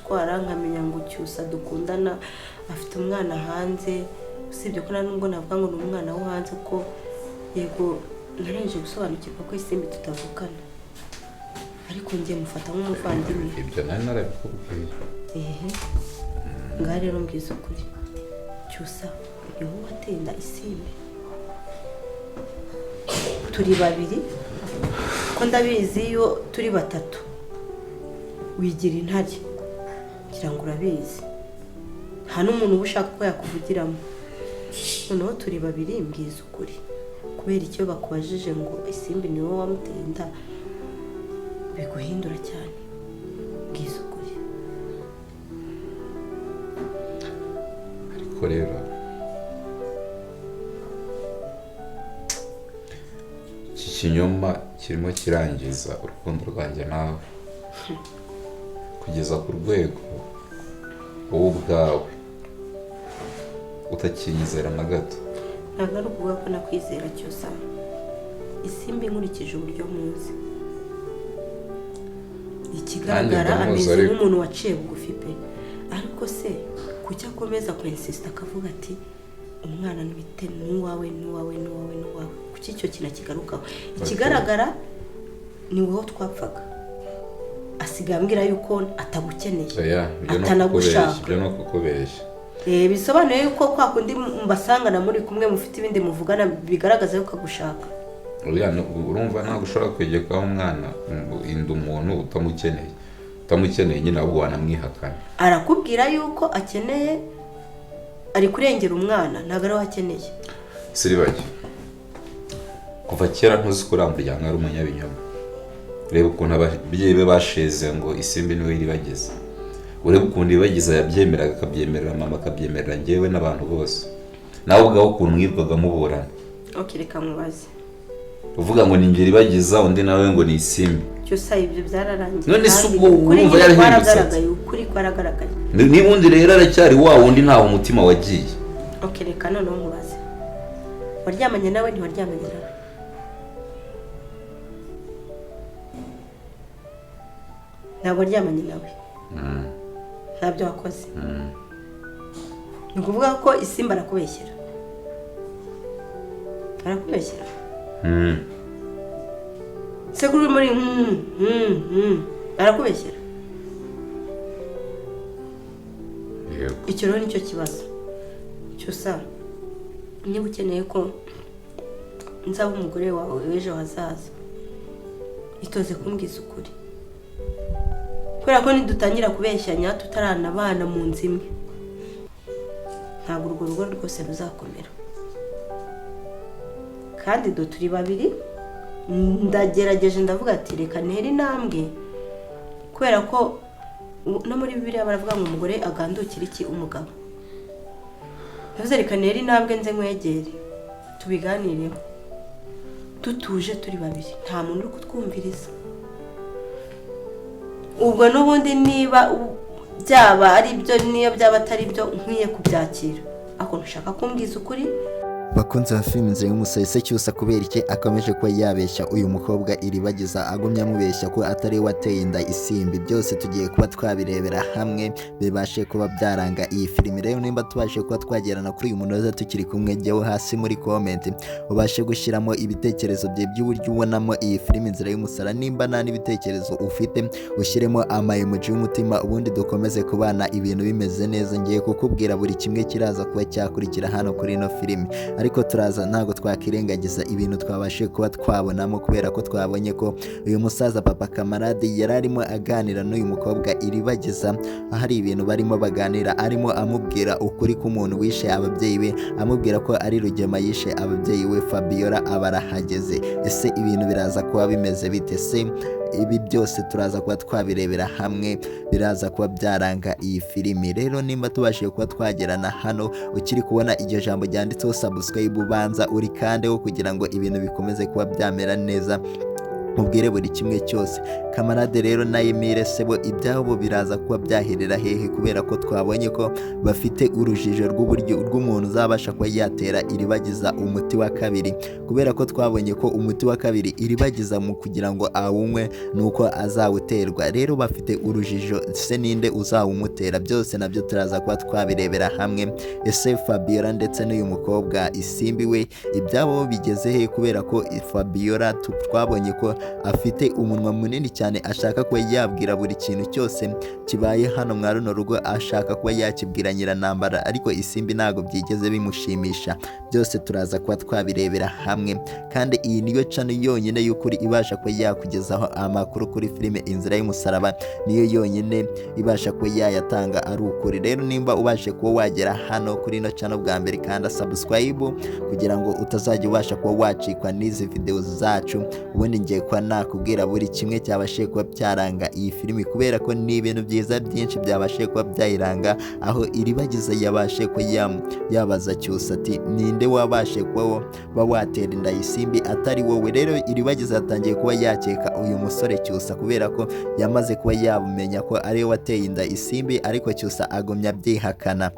gutwara, nkamenya ngo Cyusa dukundana afite umwana hanze, usibye ko nta nubwo navuga ngo ni umwana wo hanze, ko yego narangije gusobanukirwa ko Isimbi tutavukana, ariko njye mufata nk'umuvandimwe. Ibyo nari narabikubwiye. Ehe, ngaha rero mbwiza ukuri, Cyusa ni wowe wateye inda Isimbi? Turi babiri ko ndabizi, iyo turi batatu wigira intare, ngira ngo urabizi, nta n'umuntu uba ushaka ko yakuvugiramo. Noneho turi babiri, mbwiza ukuri, kubera icyo bakubajije ngo Isimbi ni wowe wamuteye inda biguhindura cyane? Mbwiza ukuri. Ariko rero iki kinyoma kirimo kirangiza urukundo rwanjye nawe, kugeza ku rwego wowe ubwawe utakinyizera na gato. Ntabwo ari ukuvuga ko nakwizera Cyusa. Isimbi nkurikije uburyo muzi, ikigaragara Nanjye ndamuzi ameze ariko. nk'umuntu waciye bugufi pe, ariko se kuki akomeza kwinsisita akavuga ati umwana n'ibite n'uwawe n'uwawe n'uwawe n'uwawe? Kuki icyo kintu akigarukaho? Ikigaragara ni wowe twapfaga, asigaye ambwira yuko atagukeneye, Oya, ibyo ni ukukubeshya, atanagushaka. ibyo ni ukukubeshya. Bisobanuye yuko kwa kundi mbasangana muri kumwe mufite ibindi muvugana, bigaragaza yuko agushaka. Oya, urumva ntabwo ushobora kwegekaho umwana inda umuntu utamukeneye, utamukeneye nyine, ahubwo wanamwihakana. Arakubwira yuko akeneye, ari kurengera umwana, ntabwo ari we akeneye. Siribage, kuva kera ntuzi ko uriya muryango ari umunyabinyoma. Reba ukuntu ababyeyi be basheze ngo Isimbi niwe Iribagiza. Urebe ukuntu Iribagiza yabyemeraga, akabyemerera mama, akabyemerera njyewe n'abantu bose. Nawe ubwawe ukuntu mwirwaga muburana, Ok, reka nkubaze. uvuga ngo ni njye Iribagiza, undi nawe ngo ni Isimbi. Cyusa, ibyo byararangiye. None se Kandi ubwo ukuri urumva nyine yarahindutse ate? kwaragaragaye, ukuri kwaragaragaye. N'ubundi rero aracyari wa wundi, ntaho umutima wagiye. Ok, reka noneho nkubaze, waryamanye nawe, ntiwaryamanye nawe? Ntabwo waryamanye nawe, ntabyo wakoze. Ni ukuvuga ko Isimbi arakubeshyera, arakubeshyera. Se kuri muri arakubeshyera. Yego. Icyo rero nicyo kibazo. Cyusa, niba ukeneye ko nzaba umugore wawe w'ejo hazaza, itoze kumbwiza ukuri, kubera ko nidutangira kubeshyanya tutaranabana mu nzu imwe, ntabwo urwo rugo rwose ruzakomera. Kandi do turi babiri, ndagerageje ndavuga ati reka ntere intambwe, kubera ko no muri Bibiliya baravuga ngo umugore agandukira iki? Umugabo. Ndavuze reka ntere intambwe nze nkwegere tubiganireho dutuje, turi babiri, nta muntu uri kutwumviriza. Ubwo n'ubundi niba byaba ari byo, niyo byaba atari byo, nkwiye kubyakira, ariko ntushaka kumbwiza ukuri. Bakunzi ba filime Inzira y'Umusare, se Cyusa kubera iki akomeje kuba yabeshya uyu mukobwa Iribagiza, agumya amubeshya ko atari we wateye inda Isimbi? Byose tugiye kuba twabirebera hamwe, bibashe kuba byaranga iyi filime. Rero nimba tubashe kuba twagerana kuri uyu munota tukiri kumwe, jyewe hasi muri comment ubashe gushyiramo ibitekerezo bye by'uburyo ubonamo iyi filime Inzira y'Umusara. Nimba nta n'ibitekerezo ufite, ushyiremo ama emoji y'umutima, ubundi dukomeze kubana ibintu bimeze neza. Ngiye kukubwira buri kimwe kiraza kuba cyakurikira hano kuri ino filime, ariko turaza ntabwo twakirengagiza ibintu twabashije kuba twabonamo, kubera ko twabonye ko uyu musaza papa Kamarade yari arimo aganira n'uyu mukobwa Iribagiza. Hari ibintu barimo baganira, arimo amubwira ukuri k'umuntu wishe ababyeyi be, amubwira ko ari Rugema yishe ababyeyi we. Fabiola aba arahageze. Ese ibintu biraza kuba bimeze bite? Se ibi byose turaza kuba twabirebera hamwe, biraza kuba byaranga iyi filimi. Rero nimba tubashije kuba twagerana hano, ukiri kubona iryo jambo ryanditseho subscribe, ubanza urikandeho kugira ngo ibintu bikomeze kuba byamera neza. Mubwire buri kimwe cyose. Kamarade rero na Emile se bo ibyabo biraza kuba byaherera hehe? Kubera ko twabonye ko bafite urujijo rw'uburyo rw'umuntu uzabasha kuba yatera Iribagiza umuti wa kabiri, kubera ko twabonye ko umuti wa kabiri Iribagiza mu kugira ngo awunywe nuko azawuterwa. Rero bafite urujijo, se ninde uzawumutera? Byose nabyo turaza kuba twabirebera hamwe. Ese Fabiola ndetse n'uyu mukobwa Isimbi we ibyabo bigeze he? Kubera ko Fabiola twabonye ko afite umunwa munini cyane, ashaka kuba yabwira buri kintu cyose kibaye hano mwa runo rugo, ashaka kuba yakibwira Nyiranambara, ariko Isimbi ntabwo byigeze bimushimisha. Byose turaza kuba twabirebera hamwe, kandi iyi niyo channel yonyine y'ukuri ibasha kuba yakugezaho amakuru kuri filime Inzira y'Umusaraba, niyo yonyine ibasha kuba yayatanga ari ukuri. Rero nimba ubashe kuba wagera hano kuri ino channel bwa mbere, kanda subscribe kugira ngo utazajya ubasha kuba wacikwa n'izi video zacu. Ubundi ngiye kuba nakubwira buri kimwe cyabashije kuba byaranga iyi filimi, kubera ko ni ibintu byiza byinshi byabashije kuba byayiranga, aho Iribagiza yabashe kuba yabaza Cyusa ati ninde wabashe kuba watera inda Isimbi atari wowe? Rero Iribagiza yatangiye kuba yakeka uyu musore Cyusa, kubera ko yamaze kuba yamenya ko ariwe wateye inda Isimbi, ariko Cyusa agumya abyihakana.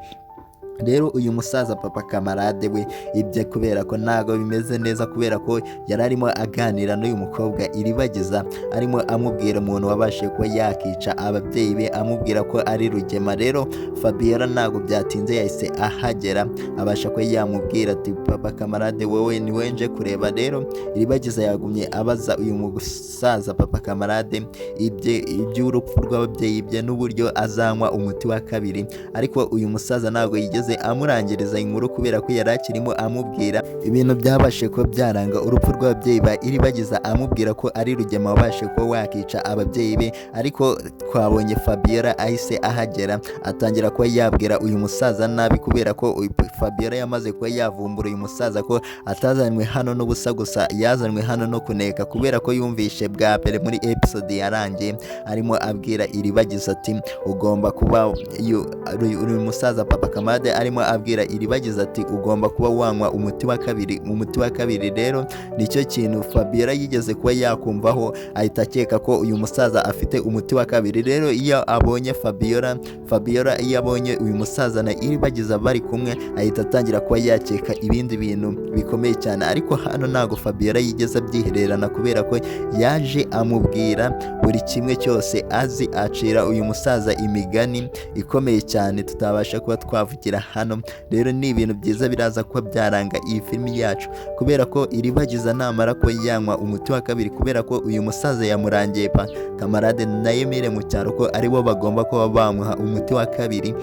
Rero uyu musaza papa Kamarade we ibye kubera ko ntago bimeze neza, kubera ko yari arimo aganira n'uyu mukobwa Iribagiza, arimo amubwira umuntu wabashije kuba yakica ababyeyi be, amubwira ko ari Rugema. Rero Fabiola ntago byatinze yahise ahagera, abasha kuba yamubwira ati papa Kamarade wowe ni wowe nje kureba. Rero Iribagiza yagumye abaza uyu musaza papa Kamarade iby'urupfu rw'ababyeyi bye n'uburyo azanywa umuti wa kabiri, ariko uyu musaza ntabwo yigeze amurangiriza inkuru, kubera ko yari akirimo amubwira ibintu byabashe kuba byaranga urupfu rw'ababyeyi ba Iribagiza, amubwira ko ari Rugema wabashe kuba wakica ababyeyi be. Ariko twabonye Fabiola ahise ahagera, atangira kuba yabwira uyu musaza nabi, kubera ko Fabiola yamaze kuba yavumbura uyu musaza ko atazanywe hano n'ubusa gusa, yazanywe hano no kuneka, kubera ko yumvishe bwa mbere muri episode yarangiye arimo abwira Iribagiza ati ugomba kuba uyu musaza papa Kamarade arimo abwira Iribagiza ati ugomba kuba wanywa umuti wa kabiri. Umuti wa kabiri rero nicyo kintu Fabiola yigeze kuba yakumvaho, ahita akeka ko uyu musaza afite umuti wa kabiri. Rero iyo abonye Fabiola iyo abonye uyu musaza na Iribagiza bari kumwe, ahita atangira kuba yakeka ibindi bintu bikomeye cyane. Ariko hano ntabwo Fabiola yigeze abyihererana, kubera ko yaje amubwira buri kimwe cyose azi, acira uyu musaza imigani ikomeye cyane tutabasha kuba twavugira hano. Rero ni ibintu byiza biraza kuba byaranga iyi filimi yacu, kubera ko Iribagiza namara kuba yanywa umuti wa kabiri, kubera ko uyu musaza yamurangiye pa Kamarade na Emile mu cyaro ko aribo bagomba kuba bamuha umuti wa kabiri.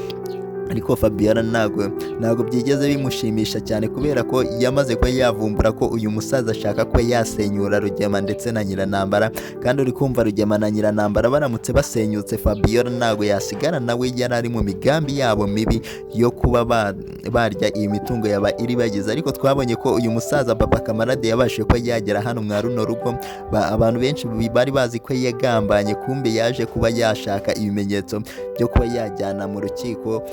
Ariko Fabiola ntabwo byigeze bimushimisha cyane, kubera ko yamaze kuba yavumbura ko uyu musaza ashaka kuba yasenyura Rugema ndetse na Nyiranambara, kandi uri kumva Rugema na Nyiranambara baramutse basenyutse, Fabiola ntabwo yasigara nawe yari ari mu migambi yabo mibi yo kuba barya iyi mitungo yaba Iribagiza. Ariko twabonye ko uyu musaza papa Kamarade yabashije kuba yagera hano mwa runo rugo, abantu benshi bari bazi ko yagambanye, kumbe yaje kuba yashaka ibimenyetso byo kuba yajyana mu rukiko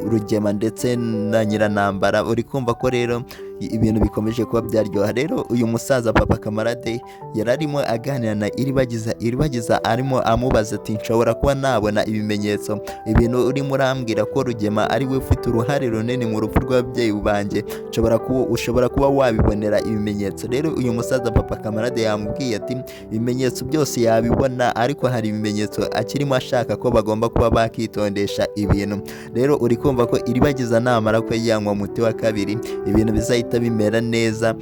Rugema ndetse na Nyiranambara. Uri kumva ko rero ibintu bikomeje kuba byaryoha. Rero uyu musaza papa Kamarade yari arimo aganira na Iribagiza, Iribagiza arimo amubaza ati nshobora kuba nabona ibimenyetso, ibintu urimo urambwira ko Rugema ari we ufite uruhare runini mu rupfu rw'ababyeyi banjye, ushobora kuba wabibonera ibimenyetso. Rero uyu musaza papa Kamarade yamubwiye ati ibimenyetso byose yabibona, ariko hari ibimenyetso akirimo ashaka ko bagomba kuba bakitondesha ibintu. Rero uri kumva ko Iribagiza namara ko yanywa umuti wa kabiri, ibintu bizahita bimera neza.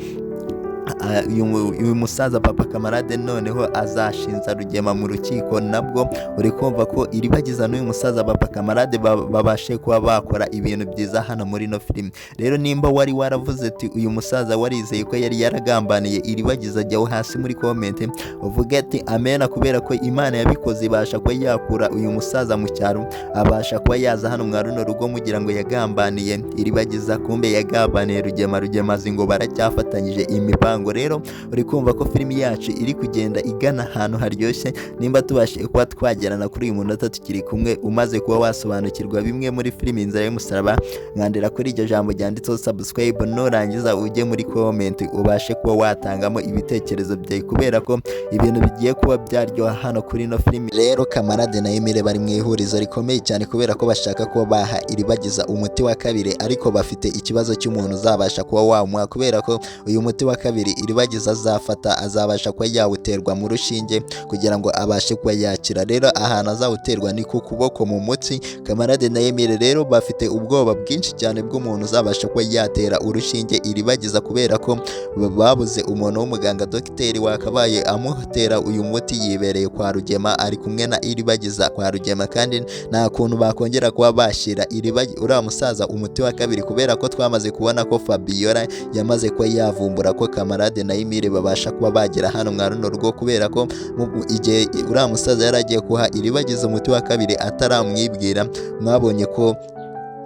Uyu musaza papa Kamarade noneho azashinza Rugema mu rukiko. Nabwo uri kumva ko Iribagiza n'uyu musaza papa Kamarade babashe kuba bakora ibintu byiza hano muri ino filime. Rero nimba wari waravuze ati uyu musaza warizeye ko yari yaragambaniye Iribagiza, jyaho hasi muri comment uvuge ati amena, kubera ko Imana yabikoze ibasha kuba yakura uyu musaza mu cyaro, abasha kuba yaza hano mwa runo rugo mugira ngo yagambaniye Iribagiza, kumbe yagambaniye Rugema. Rugema azi ngo baracyafatanyije imipango muryango. Rero uri kumva ko filimi yacu iri kugenda igana ahantu haryoshye. Nimba tubashije kuba twagerana kuri uyu munota tukiri kumwe, umaze kuba wasobanukirwa bimwe muri filimi Inzira y'Umusaraba, mwandira kuri iryo jambo ryanditseho subscribe, nurangiza ujye muri comment ubashe kuba watangamo ibitekerezo byawe, kubera ko ibintu bigiye kuba byaryoha hano kuri ino filimi. Rero Kamarade na Emile bari mu ihurizo rikomeye cyane, kubera ko bashaka kuba baha Iribagiza umuti wa kabiri, ariko bafite ikibazo cy'umuntu uzabasha kuba wamuha, kubera ko uyu muti wa kabiri Iribagiza azafata azabasha kuba yawuterwa mu rushinge kugira ngo abashe kuba yakira. Rero ahantu azawuterwa ni ku kuboko mu mutsi. Kamarade na Emile rero bafite ubwoba bwinshi cyane bw'umuntu uzabasha kuba yatera urushinge Iribagiza, kubera ko babuze umuntu w'umuganga dogiteri wakabaye amutera uyu muti. Yibereye kwa Rugema, ari kumwe na Iribagiza kwa Rugema, kandi nta kuntu bakongera kuba bashyira uriya musaza umuti wa kabiri, kubera ko twamaze kubona ko Fabiola yamaze kuba yavumbura ko Kamarade na Emile babasha kuba bagera hano mwa runo rugo, kubera ko igihe uriya musaza yari agiye kuha Iribagiza umuti wa kabiri ataramwibwira, mwabonye ko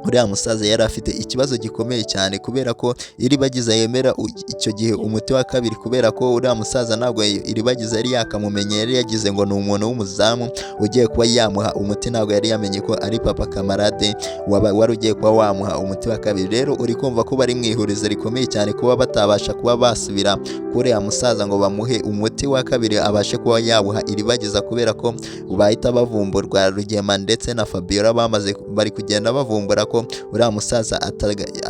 uriya musaza yari afite ikibazo gikomeye cyane, kubera ko Iribagiza yemera icyo gihe umuti wa kabiri, kubera ko uriya musaza ntabwo Iribagiza yari yakamumenye, yari yagize ngo ni umuntu w'umuzamu ugiye kuba yamuha umuti, ntabwo yari yamenye ko ari papa Kamarade wari ugiye kuba wamuha umuti wa kabiri. Rero uri kumva ko bari mu ihurizo rikomeye cyane kuba batabasha kuba basubira kuri uriya musaza ngo bamuhe umuti wa kabiri abashe kuba yawuha Iribagiza, kubera ko bahita bavumburwa. Rugema ndetse na Fabiola bamaze bari kugenda bavumbura ko uriya musaza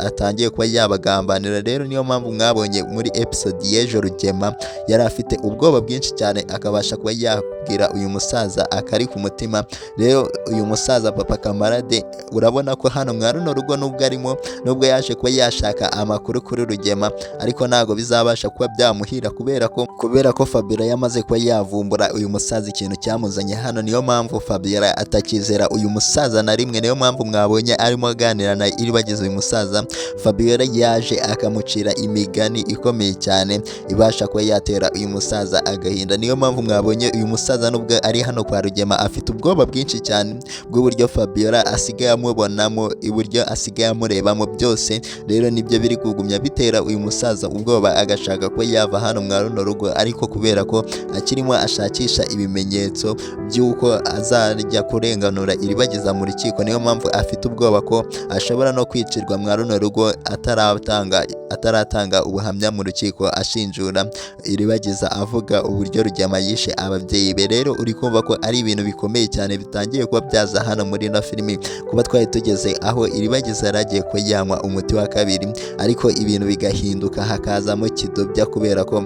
atangiye kuba yabagambanira. Rero niyo mpamvu mwabonye muri episode y'ejo Rugema yari afite ubwoba bwinshi cyane, akabasha kuba yabwira uyu musaza akari ku mutima. Rero uyu musaza papa Kamarade, urabona ko hano mwa runo rugo nubwo arimo, nubwo yaje kuba yashaka amakuru kuri Rugema, ariko ntabwo bizabasha kuba byamuhira, kubera ko Fabiola yamaze kuba yavumbura uyu musaza ikintu cyamuzanye hano. Niyo mpamvu Fabiola atakizera uyu musaza na rimwe. Niyo mpamvu mwabonye arimo aganira na Iribagiza, uyu musaza Fabiola yaje akamucira imigani ikomeye cyane ibasha kuba yatera uyu musaza agahinda. Niyo mpamvu mwabonye uyu musaza nubwo ari hano kwa Rugema afite ubwoba bwinshi cyane bw'uburyo Fabiola asigaye amubonamo, iburyo asigaye amurebamo byose. Rero nibyo biri kugumya bitera uyu musaza ubwoba, agashaka ko yava hano mwa runo rugo, ariko kubera ko akirimo ashakisha ibimenyetso by'uko azajya kurenganura Iribagiza mu rukiko, niyo mpamvu afite ubwoba ko ashobora no kwicirwa mwa runo rugo ataratanga ubuhamya mu rukiko ashinjura Iribagiza avuga uburyo Rugema yishe ababyeyi be. Rero uri kumva ko ari ibintu bikomeye cyane bitangiye kuba byaza hano muri ino filimi, kuba twari tugeze aho Iribagiza yari agiye kuba yanywa umuti wa kabiri, ariko ibintu bigahinduka hakazamo kidobya, kubera ko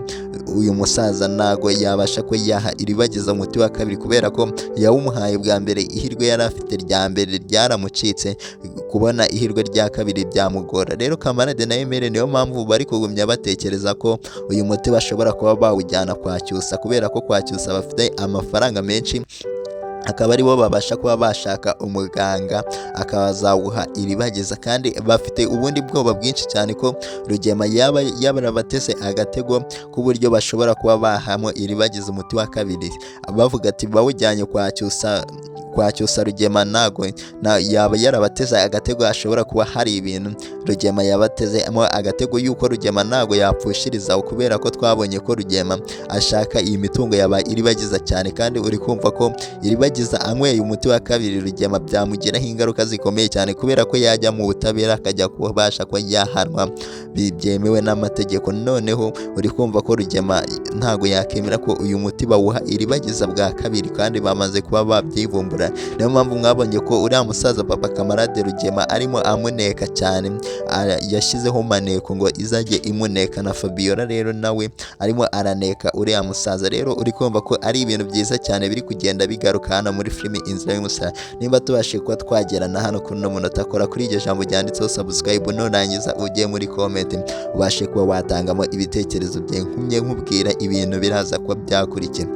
uyu musaza ntago yabasha kuba yaha Iribagiza umuti wa kabiri, kubera ko yawumuhaye bwa mbere, ihirwe yari afite rya mbere ryaramucitse, kubona ihirwe rya kabiri byamugora. Rero Kamarade na Emile niyo mpamvu bari kugumya batekereza ko uyu muti bashobora kuba bawujyana kwa Cyusa, kubera ko kwa Cyusa bafite amafaranga menshi, akaba aribo babasha kuba bashaka umuganga akazawuha Iribagiza. Kandi bafite ubundi bwoba bwinshi cyane ko Rugema yaba yarabatese agatego k'uburyo bashobora kuba bahamo Iribagiza umuti wa kabiri. Bavuga ati bawujyanye kwa Cyusa, kwa Cyusa Rugema ntago yaba yarabateze agatego, ashobora kuba hari ibintu Rugema yabatezemo agatego yuko Rugema ntago yapfushiriza, kubera ko twabonye ko Rugema ashaka iyi mitungo yaba Iribagiza cyane. Kandi uri kumva ko Iribagiza anyweye umuti wa kabiri Rugema byamugiraho ingaruka zikomeye cyane, kubera ko yajya mu butabera akajya kubasha kuba yahanwa byemewe n'amategeko. Noneho uri kumva ko Rugema ntago yakemera ko uyu muti bawuha Iribagiza bwa kabiri, kandi bamaze kuba babyivumbura. Niyo mpamvu mwabonye ko uriya musaza papa Kamarade Rugema arimo amuneka cyane, yashyizeho maneko ngo izajye imuneka na Fabiola. Rero nawe arimo araneka uriya musaza. Rero uri kumva ko ari ibintu byiza cyane biri kugenda bigaruka hano muri filimi Inzira y'Umusaraba. Nimba tubashije kuba twagerana hano kuri uno munota, kora kuri iryo jambo ryanditseho subscribe, nurangiza ujye muri comment ubashe kuba watangamo ibitekerezo byawe, nkumye nkubwira ibintu biraza kuba byakurikira.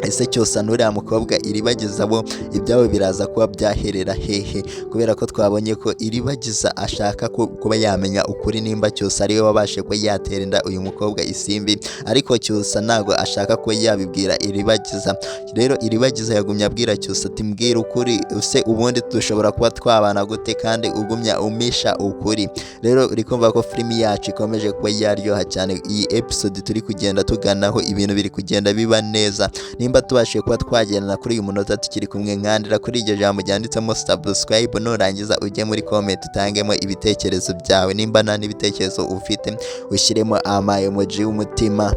Ese Cyusa n'uriya mukobwa Iribagiza bo ibyabo biraza kuba byaherera hehe? Kubera ko twabonye ko Iribagiza ashaka kuba yamenya ukuri nimba Cyusa ariwe wabashe kuba yatera inda uyu mukobwa Isimbi, ariko Cyusa ntabwo ashaka kuba yabibwira Iribagiza. Rero Iribagiza yagumye abwira Cyusa ati: "Mbwira ukuri, use ubundi dushobora kuba twabana gute kandi ugumya umisha ukuri?" Rero uri kumva ko filimi yacu ikomeje kuba yaryoha cyane. Iyi episode turi kugenda tuganaho, ibintu biri kugenda biba neza. Nimba tubashije kuba twagendana kuri uyu munota tukiri kumwe, nkandira kuri iryo jambo ryanditsemo subscribe, nurangiza ujye muri comment utangemo ibitekerezo byawe. Nimba nta n'ibitekerezo ufite, ushyiremo ama emoji y'umutima.